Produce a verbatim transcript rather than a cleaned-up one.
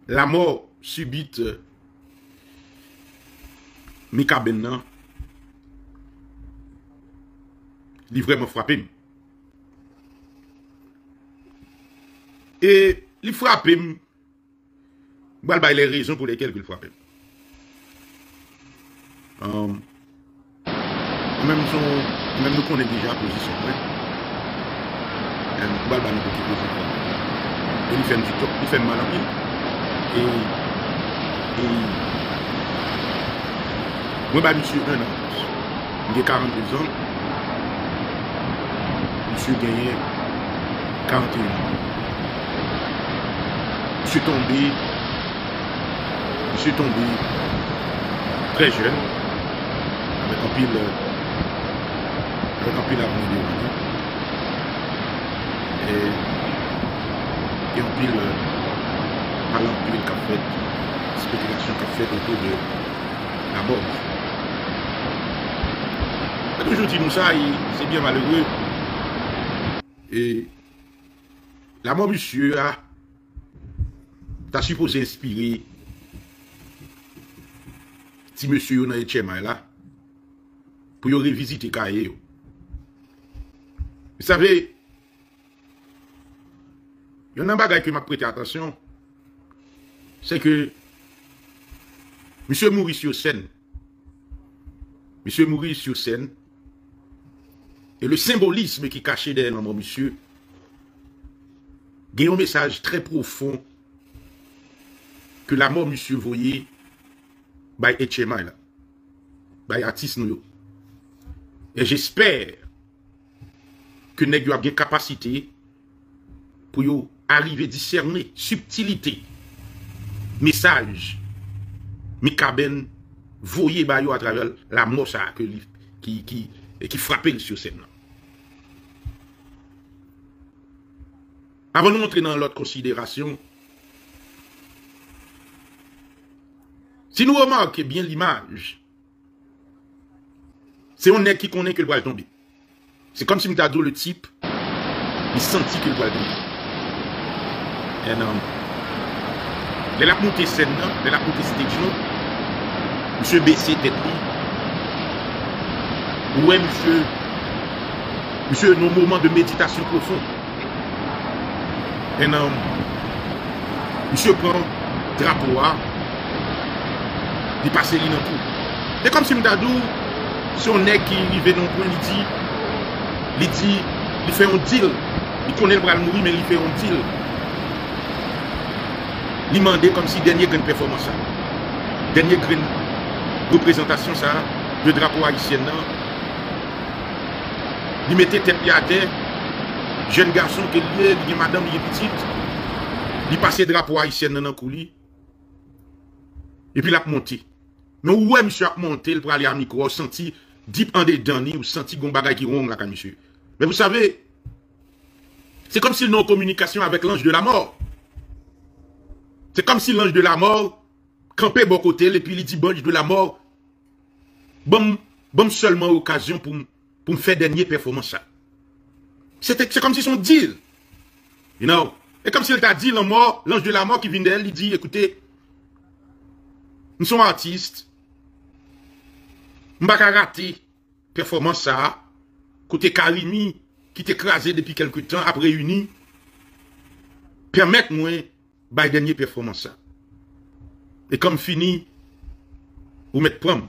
Lanmò sibit Mikaben nan, li vrèman frape m. E li frape m, m pral bay lè rezon pou lèkèl ke l frape m. Um, Mwen menm, se yon, mwen menm, nou konnen deja pozisyon mwen. Em, m pral ba nou pou ki kote. E li fè m di twòp, li fè m mal anpil. E, e mwen ba misye en an plis. M gen karannde zan. Misye genyen karannteyen an. Misye tonbe, misye tonbe trè jèn, avèk anpil, avèk anpil avan devan li. E, e anpil, pale anpil k ap fèt, espekilasyon k ap fèt otou de lanmò. Mwen toujou di nou sa, e se byen malere. E lanmò misye a ta sipoze enspire ti mesye yo nan H M I la pou yo revizite kaye yo. Vous savez, youn nan bagay ke m ap prete atansyon, se ke misye mouri sou sèn. Misye mouri sou sèn. E le senbolism ki kache dèyè lanmò misye, gen yon mesaj trè pwofon ke lanmò misye voye bay H M I la, bay atis nou yo. E j'espère ke nèg yo ap gen kapasite pou yo arive disène sibtilite mesaj Mikaben voye ba yo atravè lanmò sa a ke li, ki, ki, e ki frape l sou sèn nan. Anvan nou antre nan lòt konsiderasyon, si nou remake byen limaj, se yon nèg ki konnen ke l pral tonbe. Se kòmsi m ta di w le tip, li santi ke l pral tonbe. And, um, lè l ap monte sèn nan, lè l ap monte stage nan, misye bese tèt li. Ou wè misye, misye nan yon moman de meditasyon pwofon. And, um, misye pran drapo a, li pase li nan kou. Se kòmsi m ta di w, se yon nèg ki rive nan yon pwen, li di, li di, li fè yon deal. Li konnen l pral mouri, men li fè yon deal. Li mande kòmsi dènye grenn pèfòmans sa, dènye grenn reprezantasyon sa de drapo ayisyèn nan, li mete tèt li atè, jèn gason ke l ye, li gen madanm, li gen pitit, li pase drapo ayisyèn nan nan kou li, epi l ap monte. Men ou wè misye ap monte, l prale a mikwo, ou santi deep andedan li, ou santi gon bagay ki wrong lakay misye. Men vous savez, c'est comme s'il est en communication avec l'ange de la mort. C'est comme si l'ange de la mort kanpe bò kote l epi li di, ange de la mort, ban m, ban m sèlman okazyon pou m, pou m fè dènye pèfòmans sa. Se te, se kòmsi se yon deal. You know? E kòmsi l ta di lanmò, l'ange de la mort ki vin dèyè l, li di, ekoute, m se yon atis, m pa ka rate pèfòmans sa a, kote Carimi, ki te kraze depi kèlke tan, ap reyini, pèmèt mwen bay dènye pèfòmans sa. E kan m fini, ou mèt pran m.